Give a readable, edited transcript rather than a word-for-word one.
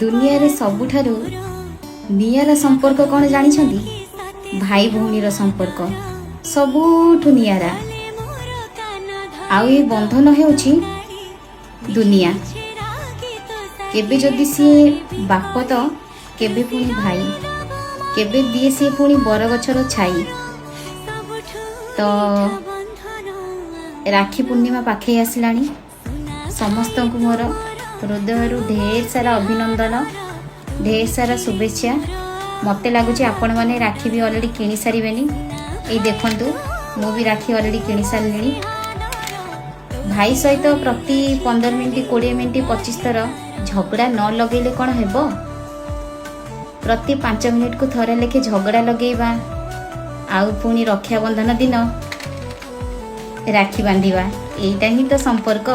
ଦୁନିଆରେ ସବୁଠାରୁ ନିଆରା ସମ୍ପର୍କ କ'ଣ ଜାଣିଛନ୍ତି? ଭାଇ ଭଉଣୀର ସମ୍ପର୍କ ସବୁଠୁ ନିଆରା। ଆଉ ଏ ବନ୍ଧନ ହେଉଛି ଦୁନିଆ। କେବେ ଯଦି ସିଏ ବାପ ତ କେବେ ପୁଣି ଭାଇ, କେବେ ଦିଏ ସିଏ ପୁଣି ବରଗଛର ଛାଇ। ତ ରାକ୍ଷୀ ପୂର୍ଣ୍ଣିମା ପାଖେଇ ଆସିଲାଣି। ସମସ୍ତଙ୍କୁ ମୋର ହୃଦୟରୁ ଢେର ସାରା ଅଭିନନ୍ଦନ, ଢେର ସାରା ଶୁଭେଚ୍ଛା। ମୋତେ ଲାଗୁଛି ଆପଣମାନେ ରାକ୍ଷୀ ବି ଅଲରେଡ଼ି କିଣି ସାରିବେନି। ଏଇ ଦେଖନ୍ତୁ, ମୁଁ ବି ରାକ୍ଷୀ ଅଲରେଡ଼ି କିଣି ସାରିଲିଣି। ଭାଇ ସହିତ ପ୍ରତି 15 ମିନିଟ୍, 20 ମିନିଟ୍, 25 ଥର ଝଗଡ଼ା ନ ଲଗେଇଲେ କ'ଣ ହେବ? ପ୍ରତି 5 ମିନିଟ୍କୁ ଥରେ ଲେଖେ ଝଗଡ଼ା ଲଗେଇବା ଆଉ ପୁଣି ରକ୍ଷାବନ୍ଧନ ଦିନ ରାକ୍ଷୀ ବାନ୍ଧିବା, ଏଇଟା ହିଁ ତ ସମ୍ପର୍କ।